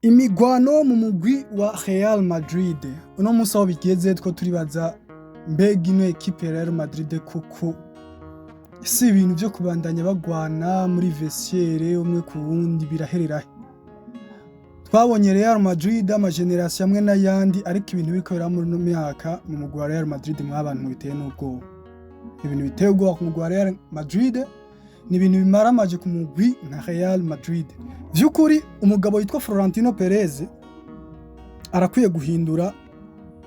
Imigwano mu mugwi wa Real Madrid uno munsi aho bigeze, two turibaza: mbega ino ekipe ya Real Madrid koko si ibintu vyo kubandanya bagwana muri vestiaire umwe ku wundi, birahererahe? Twabonye Real Madrid ama génération amwe n'ayandi, ariko ibintu biriko biraba muri ino myaka mu mugwi wa Real Madrid, mwabantu, biteye n'ubwoba. Ibintu biteye ubwoba ku mugwi wa Real Madrid ni ibintu bimaramaje ku mugwi nka Real Madrid. Vy'ukuri umugabo witwa Florentino Perez arakwiye guhindura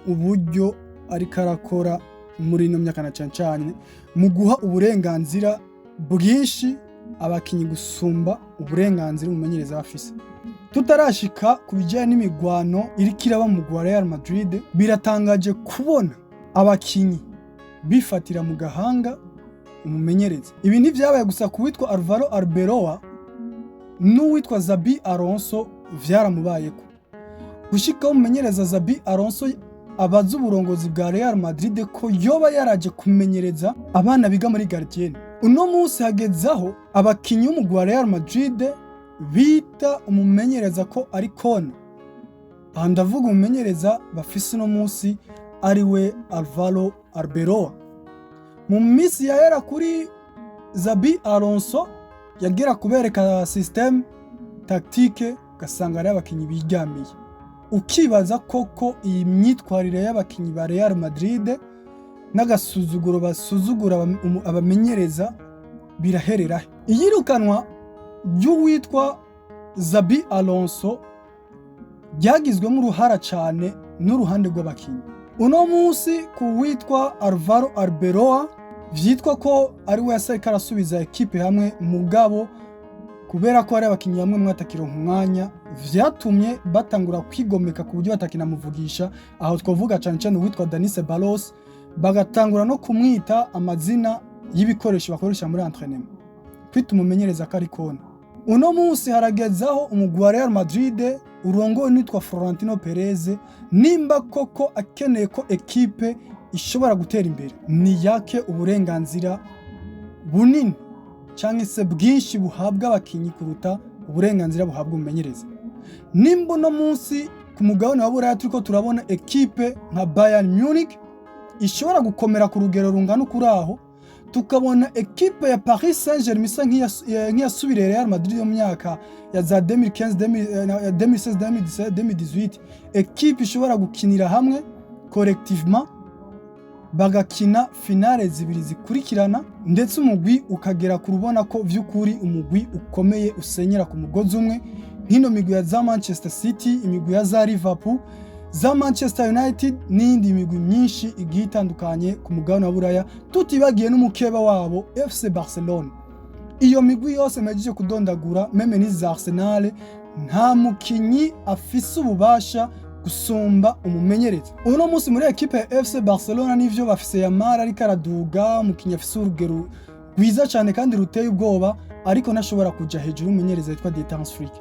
uburyo ariko arakora muri ino myaka, na cane cane mu guha uburenganzira bwinshi abakinyi gusumba uburenganzira umumenyereza bafise. Tutarashika ku bijanye n'imigwano iriko iraba mu mugwi wa Real Madrid, biratangaje kubona abakinyi bifatira mu gahanga umumenyereza. Ibi ntivyabaye gusa ku witwa Alvaro Arbeloa, n'uwitwa Xabi Alonso vyaramubayeko. Gushikaho umumenyereza Xabi Alonso abaza uburongozi bwa Real Madrid ko yoba yaraje kumenyereza abana biga muri gardienne. Uno munsi hagezaho abakinyi b'umugwi wa Real Madrid bita umumenyereza ko ari kona. Aha ndavuga umumenyereza bafise uno munsi, ari we Alvaro Arbeloa. Mu minsi yahera kuri Xabi Alonso yagera kubereka système tactique, ugasanga ari abakinyi biryamiye, ukibaza koko iyi myitwarire y'abakinyi ba Real Madrid n'agasuzuguro basuzugura abamenyereza birahererahe? Iyirukanwa ry'uwitwa Xabi Alonso ryagizwemo uruhara cane n'uruhande rw'abakinyi. Uno munsi ku witwa Alvaro Arbeloa vyitwa ko ari we yasariko arasubiza ekipe hamwe, mugabo kubera ko hari abakinyi bamwe mwatakironka umwanya, vyatumye batangura kwigomeka ku buryo batakinamuvugisha. Aho twavuga cane cane uwitwa Dani Ceballos, bagatangura no kumwita amazina y'ibikoresho bakoresha muri entraînement, kwita umumenyereza ko ari kona. Uno munsi haragezaho umugwi wa Real Madrid urongowe n'uwitwa Florentino Perez, nimba koko akeneye ko ekipe ishobora gutera imbere, ni yake uburenganzira bunini cyangwa se bwinshi buhabwa abakinyi kuruta uburenganzira buhabwa umumenyereza. Nimba uno munsi ku mugabane wa Buraya turiko turabona ekipe nka Bayern Munich ishobora gukomera ku rugero rungana ukuraho, tukabona ekipe ya Paris Saint-Germain isa nk'iyasubiriye Real Madrid yo mu myaka ya za 2015, 2016, 2017, 2018, ekipe ishobora gukinira hamwe collectivement, bagakina finale zibiri zikurikirana, ndetse umugwi ukagera ku rubona ko vy'ukuri umugwi ukomeye usenyera ku mugozi umwe, nk'ino migwi ya za Manchester City, imigwi ya za Liverpool, za Manchester United n'iyindi migwi myinshi igiye itandukanye ku mugabane wa Buraya, tutibagiye n'umukeba wabo FC Barcelona. Iyo migwi yose mpejeje kudondagura, même n'iza Arsenal, nta mukinyi afise ububasha gusumba umumenyereza. Uno munsi muri ekipe ya FC Barcelona nivyo bafise Yamal ariko araduga, umukinyi afise urugero rwiza cyane kandi ruteye ubwoba, ariko ntashobora kuja hejuru y'umumenyereza yitwa Dieter Hans Flick.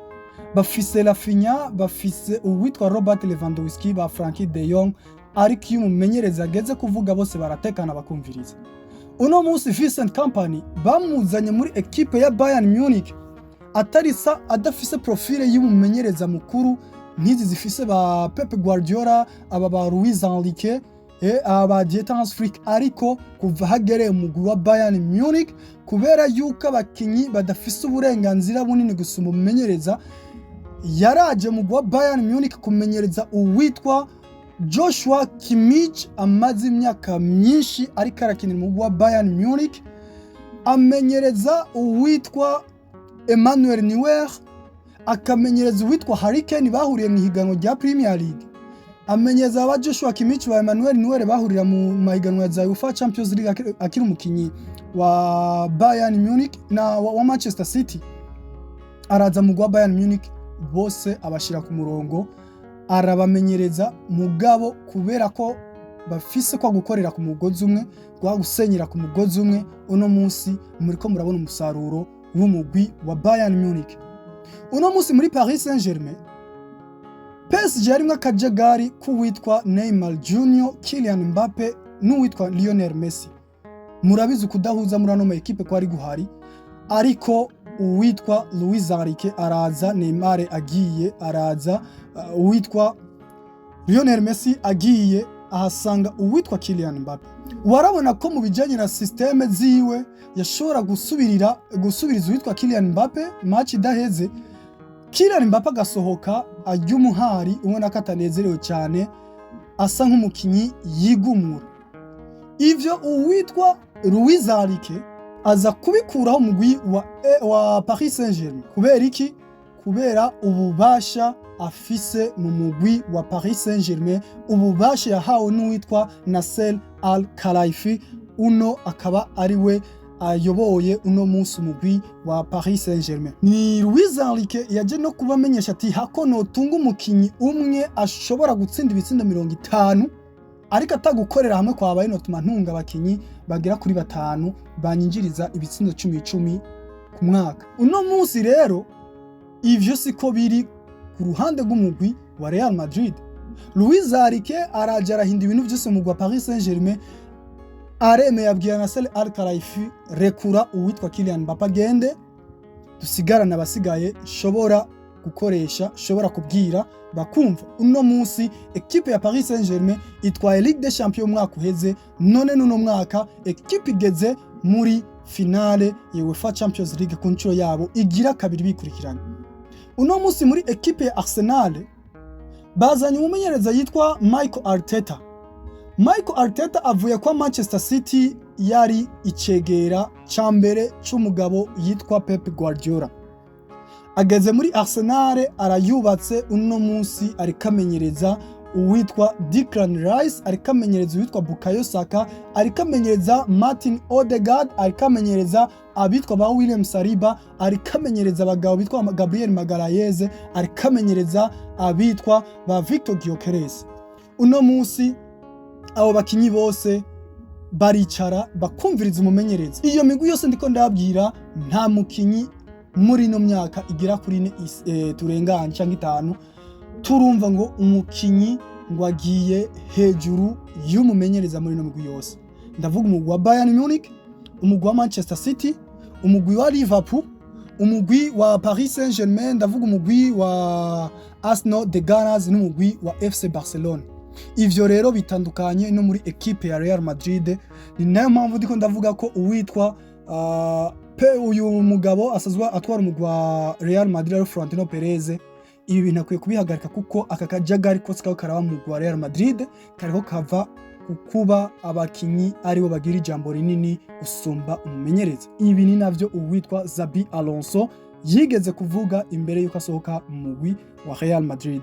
Bafise Raphinha, bafise uwitwa Robert Lewandowski, ba Frenkie de Jong, ariko iyo umumenyereza ageze kuvuga bose baratekana bakumviriza. Uno munsi Vincent Kompany bamuzanye muri ekipe ya Bayern Munich atarisa, adafise profile y'umumenyereza mukuru nk'izi zifise ba Pep Guardiola, aba ba Luis Enrique, aba ba Dieter Hans Flick, ariko kuva hagereye umugwi wa Bayern Munich, kubera yuko abakinyi badafise uburenganzira bunini gusumba umumenyereza, yaraje mu wa Bayern Munich kumenyereza uwitwa Joshua Kimmich amaze imyaka myinshi ariko arakinira umugwi wa Bayern Munich, amenyereza uwitwa Emmanuel Neuer, akamenyereza uwitwa Harry Kane bahuriye mu ihiganwa rya Premier League, amenyereza aba Joshua Kimmich ba Emmanuel Neuer bahurira mu mahiganwa ya za UEFA Champions League akiri umukinyi wa Bayern Munich na wa Manchester City. Araza mu wa Bayern Munich, bose abashira ku murongo, arabamenyereza. Mugabo kubera ko bafise kwa gukorera ku mugozi umwe, kwa gusenyera ku mugozi umwe, uno munsi muriko murabona umusaruro w'umugwi wa Bayern Munich. Uno munsi muri Paris Saint-Germain, PSG, harimwo akajagari k'uwitwa Neymar Junior, Kylian Mbappe n'uwitwa Lionel Messi. Murabizi ukudahuza muri ano ma ekipe ko ari guhari, ariko Uwitwa Luis Enrique araza, Neymar agiye araza, uwitwa Lionel Messi agiye ahasanga uwitwa Kylian Mbappe. Warabona ko mu bijanye na système ziwe yashobora gusubiriza uwitwa Kylian Mbappe match idaheze, Kylian Mbappe agasohoka arya umuhari, ubona ko atanezerewe cyane, asa nk'umukinyi yigumura. Ivyo uwitwa Luis Enrique aza kubikuraho mugwi wa Paris Saint-Germain. Kubera iki? Kubera ububasha afise mu mugwi wa Paris Saint-Germain, ububasha yahawe n'uwitwa Nasser Al Khelaifi, uno akaba ari we ayoboye uno munsi umugwi wa Paris Saint-Germain. Ni Luis Enrique yaje no kubamenyesha ati hako notunga umukinyi umwe ashobora gutsinda ibitsindo 50, ariko atagukorera hamwe kwabaye, notuma ntunga abakinyi bagera kuri batanu banyinjiriza ibitsindo 10 10 ku mwaka. Uno munsi rero ivyo siko biri ku ruhande rw'umugwi wa Real Madrid. Luis Enrique araje arahinda ibintu byose mu mugwi wa Paris Saint-Germain, aremeye abwira Nasser Al Khelaifi: "Rekura uwitwa Kylian Mbappe agende, dusigarane abasigaye nshobora gukoresha, nshobora kubwira bakumva." Uno munsi ekipe ya Paris Saint-Germain itwaye Ligue des Champions umwaka uheze, none n'uno mwaka ekipe igeze muri finale ya UEFA Champions League ku nshuro yabo igira kabiri bikurikiranye. Uno munsi muri ekipe ya Arsenal bazanye umumenyereza yitwa Michael Arteta. Michael Arteta avuye kwa Manchester City, yari icegera ca mbere c'umugabo yitwa Pep Guardiola. Ageze muri Arsenal arayubatse, uno munsi ariko amenyereza uwitwa Declan Rice, ariko amenyereza uwitwa Bukayo Saka, ariko amenyereza Martin Odegaard, ariko amenyereza abitwa ba William Saliba, ariko amenyereza abagabo bitwa Gabriel Magalhaes, ariko amenyereza abitwa ba Victor Gyökeres. Uno munsi abo bakinyi bose baricara bakumviriza umumenyereza. Iyo migwi yose ndiko ndababwira, nta mukinyi muri ino myaka igera kuri ine turenganye cyangwa itanu turumva ngo umukinyi ngo agiye hejuru y'umumenyereza. Muri ino migwi yose ndavuga, umugwi wa Bayern Munich, umugwi wa Manchester City, umugwi wa Liverpool, umugwi wa Paris Saint-Germain, ndavuga umugwi wa Arsenal, the Gunners, n'umugwi wa FC Barcelona. Ivyo rero bitandukanye no muri ekipe ya Real Madrid. Ni nayo mpamvu ndiko ndavuga ko uwitwa pe uyu mugabo asazwa atwara umugwi wa Real Madrid ari Florentino Perez, ibi bintu akwiye kubihagarika, kuko aka kajagari kose kaba karaba mu mugwi wa Real Madrid kariko kava ku kuba abakinyi aribo bagira ijambo rinini gusumba umumenyereza. Ibi ni navyo uwitwa Xabi Alonso yigeze kuvuga imbere yuko asohoka mu mugwi wa Real Madrid.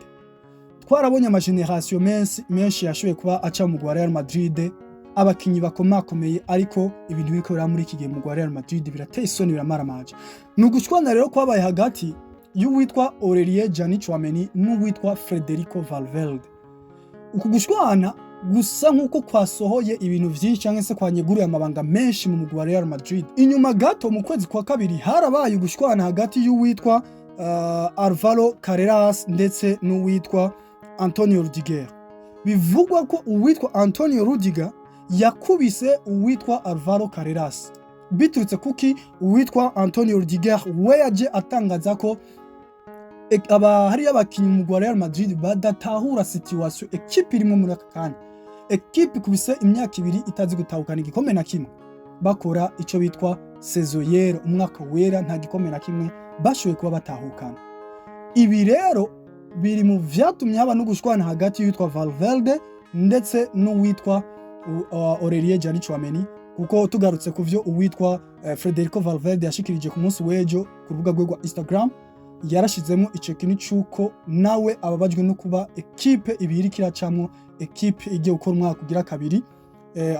Twarabonye ama générations menshi menshi yashoboye kuba aca mu mugwi wa Real Madrid, abakinyi bakomakomeye, ariko ibintu biriko biraba muri iki gihe mu mugwi wa Real Madrid birateye isoni, biramaramaje. Ni ugushwana rero kwabaye hagati y'uwitwa Aurelien Tchouameni Tchouameni n'uwitwa Federico Valverde. Uku gushwana gusa nk'uko kwasohoye ibintu vyinshi cyangwa se kwanyeguruye amabanga menshi mu mugwi wa Real Madrid. Inyuma gato mu kwezi kwa kabiri harabaye ugushwana hagati y'uwitwa Alvaro Carreras ndetse n'uwitwa Antonio Rudiger. Bivugwa ko uwitwa Antonio Rudiger yakubise uwitwa Alvaro Carreras biturutse kuki uwitwa Antonio Rudiger we yaje atangaza ko aba hariyo abakinyi mu mugwi wa Real Madrid badatahura situation ekipe irimo muri aka kanya. Ekipe ikubise imyaka 2 itazi gutahukana igikombe na kimwe, bakora ico bitwa saison yera, umwaka wera, nta gikombe na kimwe bashoboye kuba batahukana. Ibi rero biri mu vyatumye haba no gushwana hagati y'uwitwa Valverde ndetse n'uwitwa Aurelien Tchani Tchouameni, kuko tugarutse ku vyo uwitwa Federico Valverde yashikirije ku munsi w'ejo ku rubuga rwe rwa Instagram, yarashizemo ico kintu c'uko nawe ababajwe no kuba ekipe ibiri iriko iracamwo, ekipe igiye gukora umwaka ugira kabiri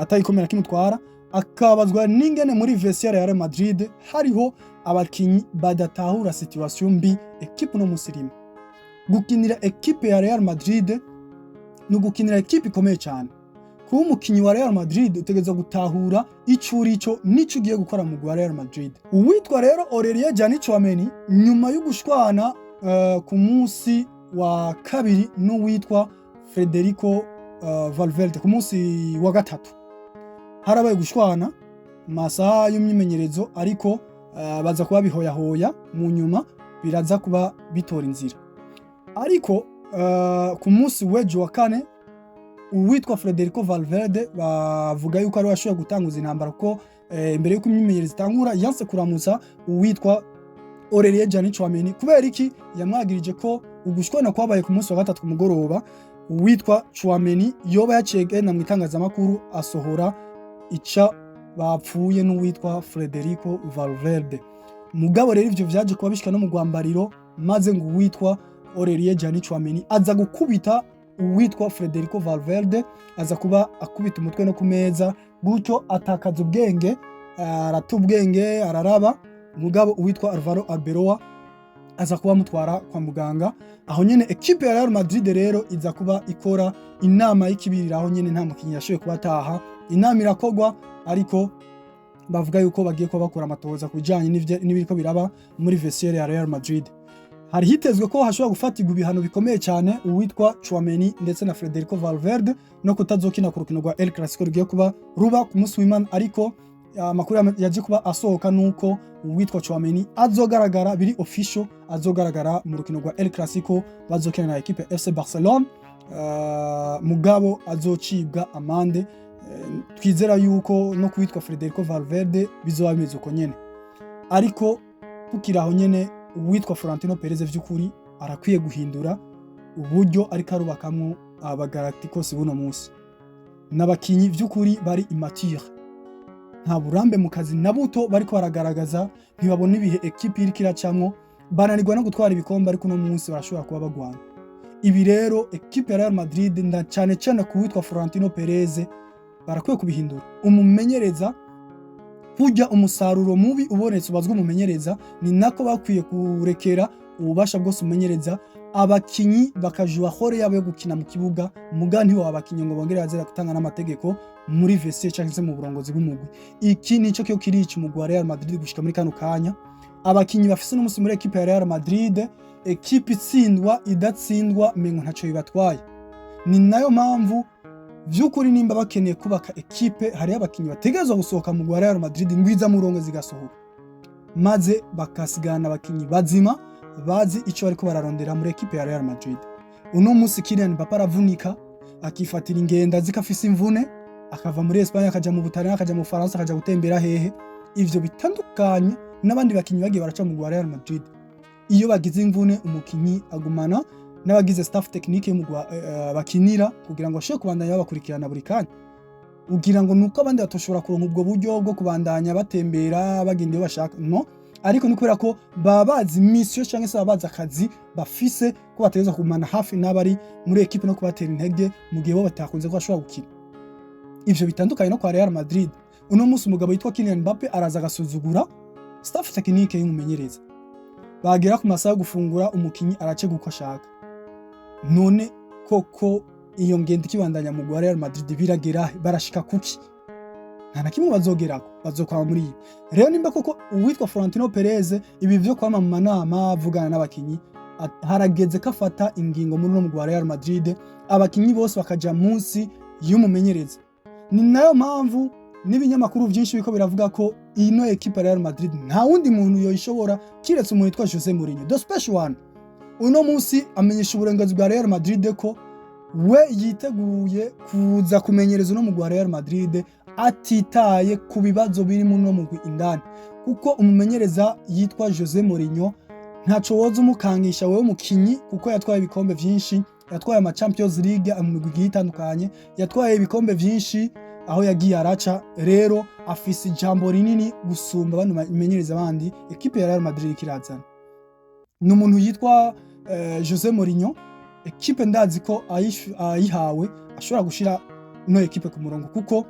atayikomera kimutwara, akabazwa n'ingene muri vestiaire ya Real Madrid hariho abakinyi badatahura situation mbi ekipe no musi irimo. Gukinira ekipe ya Real Madrid ni ugukinira ekipe ikomeye cyane. Kuba umukinyi wa Real Madrid utegerezwa gutahura ico uri cyo n'ico ugiye gukora mu wa Real Madrid. Uwitwa rero Aurelien Tchani Tchouameni, nyuma yo gushwana ku munsi wa kabiri n'uwitwa Federico Valverde, ku munsi wa gatatu harabaye gushwana mu masaha y'imyimenyerezo, ariko baza kuba bihoyahoya, mu nyuma biraza kuba bitora inzira. Ariko ku munsi w'ejo wa kane, uwitwa Federico Valverde bavuga yuko ari washoboye gutanguza intambara, kuko imbere yuko imyimenyerezo itangura yanse kuramutsa uwitwa Aurelien Tchiani Tchouameni. Kubera iki? Yamwagirije ko ugushwana kwabaye ku munsi wa gatatu ku mugoroba, uwitwa Tchouameni yoba yaciye genda mu itangazamakuru asohora ica bapfuye n'uwitwa Federico Valverde. Mugabo rero ivyo vyaje kuba bishika no mu rwambariro, maze ngo uwitwa Aurelien Tchiani Tchouameni aza gukubita uwitwa Federico Valverde, aza kuba akubita umutwe no ku meza gutyo, atakaza ubwenge, arata ubwenge, araraba. Mugabo uwitwa Alvaro Arbeloa aza kuba amutwara kwa muganga. Aho nyene ekipe ya Real Madrid rero iza kuba ikora inama y'ikibirira. Aho nyene nta mukinyi yashoboye kuba ataha, inama irakorwa, ariko bavuga yuko bagiye kuba bakora amatohoza ku bijanye n'ibiriko biraba muri vestiaire ya Real Madrid. Hari hitezwe ko hashobora gufatirwa ibihano bikomeye cyane uwitwa Tchouameni ndetse na Federico Valverde, no kutazokina ku rukino rwa El Clasico rugiye kuba ruba ku munsi w'Imana. Ariko amakuru yaje kuba asohoka nuko uwitwa Tchouameni azogaragara biri officiel, azogaragara mu rukino rwa El Clasico bazokina na equipe FC Barcelone, mugabo azocibwa amande. Twizera yuko no kuwitwa Federico Valverde bizoba bimeze uko nyene. Ariko tukiri aho nyene, uwitwa Florentino Perez vy'ukuri arakwiye guhindura uburyo ariko arubakamwo aba Galacticos buno munsi. N'abakinyi vy'ukuri bari immature, nta burambe mu kazi na buto bariko baragaragaza, ntibabona ibihe ekipi iriko iracamwo, bananirwa no gutwara ibikombe, ariko uno munsi barashobora kuba bagwana. Ibi rero ekipe ya Real Madrid, nda cane cane ku witwa Florentino Perez, barakwiye kubihindura. Umumenyereza kurya umusaruro mubi ubonetse ubazwa umumenyereza, ni nako bakwiye kurekera ububasha bwose umumenyereza, abakinyi bakajua rôle yabo yo gukina mu kibuga, muga ntibo abakinyi ngo bongere bazira gutanga n'amategeko muri vestiaire canke se mu burongozi bw'umugwi. Iki nico cyo kirica umugwi wa Real Madrid gushika muri kano kanya. Abakinyi bafise n'umunsi muri ekipe ya Real Madrid, ekipe itsindwa idatsindwa, mengo ntaco bibatwaye. Ni nayo mpamvu vy'ukuri nimba bakeneye kubaka ekipe, hariho abakinyi bategerezwa gusohoka mu wa Real Madrid, ngwiza murongo zigasohoka, maze bakasigana abakinyi bazima bazi ico bariko bararondera muri ekipe ya Real Madrid. Uno munsi Kylian Mbappe aravunika, akifatira ingendo azi ko afise imvune, akava muri Espagne akaja mu Butaliyani, akaja mu Faransa, akaja gutembera hehe. Ivyo bitandukanye n'abandi bakinyi bagiye baraca mu wa Real Madrid. Iyo bagize imvune, umukinyi agumana n'abagize staff technique y'umugwi bakinira kugira ngo bashobore kubandanya babakurikirana buri kanya. Ugira ngo nuko abandi batoshobora kuronka ubwo buryo bwo kubandanya batembera bagenda iyo bashaka? No, ariko ni kubera ko baba bazi mission cyangwa se baba bazi akazi bafise, ko bategerezwa kugumana hafi n'abari muri ekipe no kubatera intege mu gihe bo batakunze ko bashobora gukina. Ivyo bitandukanye no kwa Real Madrid. Uno munsi umugabo yitwa Kylian Mbappe araza agasuzugura staff technique y'umumenyereza, bagera ku masaha yo gufungura umukinyi aracega uko ashaka. None koko iyo ngendo ikibandanya mu Real Madrid biragera barashika kuki? Nta na kimwe bazogerako, bazokwama muri ibi. Rero nimba koko uwitwa Florentino Perez ibi vyo kwama mu manama avugana n'abakinyi, harageze ko afata ingingo muri uno mugwi wa Real Madrid, abakinyi bose bakaja munsi y'umumenyereza. Ni nayo mpamvu n'ibinyamakuru vyinshi biriko biravuga ko ino ekipe ya Real Madrid nta wundi muntu yoyishobora kiretse umuntu witwa Jose Mourinho, the special one. Uno munsi amenyesha uburenganzira bwa Real Madrid ko we yiteguye kuza kumenyereza uno mugwi wa Real Madrid, atitaye ku bibazo biri muri uno mugwi indani, kuko umumenyereza yitwa Jose Mourinho ntaco woza umukangisha wewe mukinyi, kuko yatwaye ibikombe vyinshi, yatwaye ama Champions League mu migwi igiye itandukanye, yatwaye ibikombe vyinshi aho yagiye araca. Rero afise ijambo rinini gusumba bano bamenyereza abandi ekipe ya Real Madrid ikirazana. Ni umuntu yitwa Jose Mourinho. Ekipe ndazi ko ayihawe ashobora gushira ino ekipe ku murongo, kuko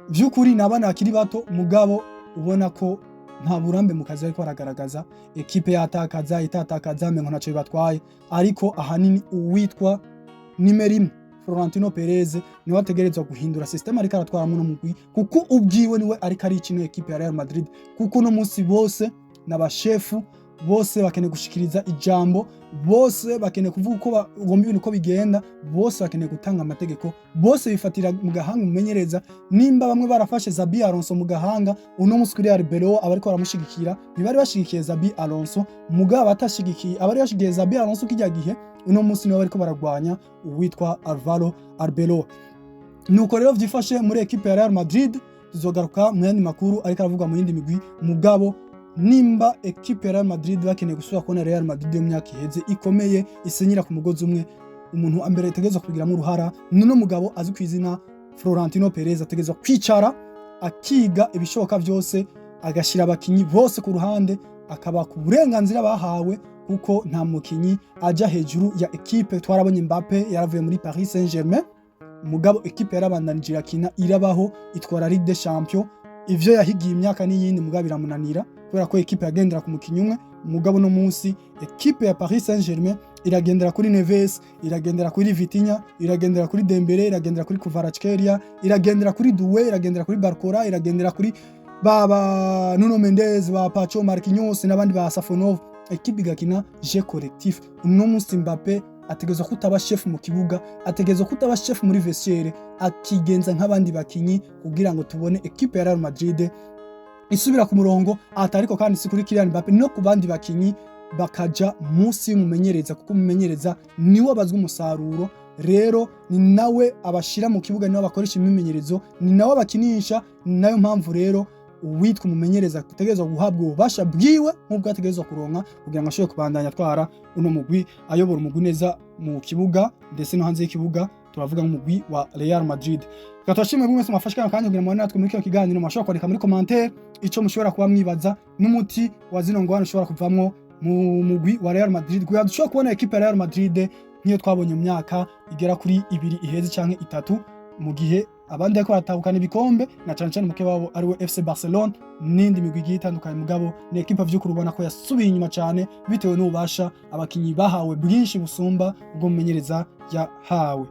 vy'ukuri ni abana bakiri bato, mugabo ubona ko nta burambe mu kazi ariko aragaragaza. Ekipe yatakaza itatakaza, mengo ntaco bibatwaye. Ariko ahanini uwitwa nimero 1 Florentino Perez niwe ategerezwa guhindura système ariko aratwaramo uno mugwi, kuko ubwiwe niwe ariko arica ino ekipe ya Real Madrid, kuko uno munsi bose n'abashefu. Bose bakeneye gushikiriza ijambo, bose bakeneye kuvuga uko bagomba ibintu uko bigenda, bose bakeneye gutanga amategeko, bose bifatira mu gahanga umumenyereza. Nimba bamwe barafashe Xabi Alonso mu gahanga, uno munsi kuri Arbeloa abariko baramushigikira ntibari bashigikiye Xabi Alonso. Mugabo batashigikiye, abari bashigikiye Xabi Alonso kijya gihe, uno munsi nibo bariko baragwanya uwitwa Alvaro Arbeloa. Nuko rero vyifashe muri ekipe ya Real Madrid. Tuzogaruka mu yandi makuru ariko aravugwa mu yindi migwi. Mugabo nimba ekipe ya Real Madrid bakeneye gusubira kubona Real Madrid yo mu myaka iheze ikomeye, isenyera ku mugozi umwe, umuntu wa mbere ategerezwa kubigiramo uruhara nuno mugabo azwi ku izina Florentino Perez. Ategerezwa kwicara akiga ibishoboka byose, agashyira abakinyi bose ku ruhande, akabaka uburenganzira bahawe, kuko nta mukinyi aja hejuru ya ekipe. Twarabonye Mbappe yaravuye muri Paris Saint-Germain, mugabo ekipe yarabandanije irakina, irabaho, itwara Ligue des Champions. Ivyo yahigiye imyaka n'iyindi, mugabo biramunanira kubera ko ekipe yagendera ku mukinyi umwe. Mugabo no munsi ekipe ya Paris Saint-Germain iragendera kuri Neves, iragendera kuri Vitinha, iragendera kuri Dembele, iragendera kuri Kvaratskhelia, iragendera kuri Doué, iragendera kuri Barcola, iragendera kuri baba Nuno Mendes, ba Pacho, Marquinhos n'abandi ba Safonov. Ekipe igakina jeu collectif. Uno munsi Mbappe ategerezwa kutaba chef mu kibuga, ategerezwa kutaba chef muri vestiaire, akigenza nk'abandi bakinyi kugira ngo tubone ekipe ya Real Madrid isubira ku murongo. Atariko kandi si kuri Kylian Mbappe, no ku bandi bakinyi bakaja munsi y'umumenyereza, kuko umumenyereza niwe abazwa umusaruro. Rero ni nawe abashira mu kibuga, niwe abakoresha imyimenyerezo, ni nawe abakinisha. Ni nayo mpamvu rero uwitwa umumenyereza ategerezwa guhabwa ububasha bwiwe nk'ubwo ategerezwa kuronka kugira ngo ashobore kubandanya atwara uno mugwi, ayobora umugwi neza mu kibuga ndetse no hanze y'ikibuga. Turavuga nk'umugwi wa Real Madrid. Reka tubashimire buri wese mwafashe kano kanya kugira ngo mubane natwe muri kino kiganiro. Mwashobora kwandika muri commentaire ico mushobora kuba mwibaza n'umuti wa zino ngwano ushobora kuvamwo mu mugwi wa Real Madrid, kugira dushobore kubona ekipe ya Real Madrid nk'iyo twabonye mu myaka igera kuri 2 iheze canke 3, mu gihe abandi bariko baratahukana ibikombe, na cane cane umukeba wabo ariwe FC Barcelone n'indi migwi igiye itandukanye. Mugabo ni ekipa vy'ukuri ubona ko yasubiye inyuma cane bitewe n'ububasha abakinyi bahawe bwinshi busumba ubwo mumenyereza yahawe.